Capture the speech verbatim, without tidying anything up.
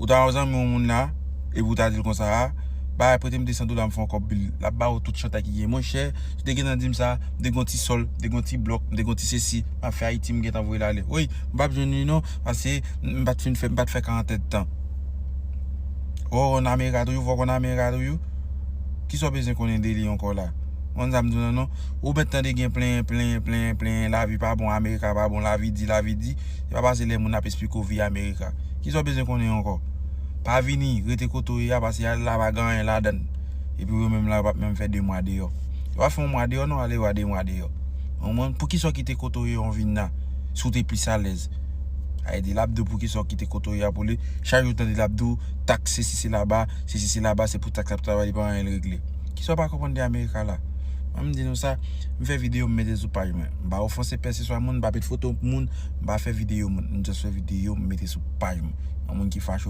Ou ta yon zanmi yon moun la, epi ou ta di l konsa a, bay, prete m de san dola, m fè yon kòb bil. L ap ba ou tout chanta ki gen. Monchè, si w te gentan di m sa, m te gen yon ti sòl, m te gen yon ti blòk, m te gen yon ti sesi, m ap fè Ayiti, m gentan voye l ale. Wi, m p ap jwenn li non, paske m pa t fin fè, m pa t fè karant èdtan. O, w konn Amerika toujou, fò w konn Amerika toujou. Kisa w bezwen konnen de li ankò la? Konn sa m di w nan non. Ou mèt tande gen plenyen, plenyen, plenyen, plenyen, lavi pa bon, Amerika pa bon, lavi di, lavi di. Se pa pase lè moun ap esplike w vi Amerika. Kisa w bezwen konnen ankò? Pa vini, rete kote w ye a, paske al la pa gen anyen ladan l. Epi yo menm la, yo p ap menm fè de mwa deyò. Yo pa fè yon mwa deyò non, ale yo a de mwa deyò. Ou konprann? Poukisa w kite kote w ye a w vin la? Si w te plis alèz. Ay di l ap di w poukisa w kite kote w ye a pou li. Chak jou w tande l ap di w, taks sesi se laba, sesi se laba, se pou taks l ap travay, li pa anyen l regle. Kisa w pa konprann de Amerika la? Mwen m di nou sa, m fè videyo, m mete sou paj mwen. M pa ofanse pèseswa moun, m pa met foto moun, m pa fè videyo moun. M just fè videyo, m mete sou paj mwen. Yon moun ki fache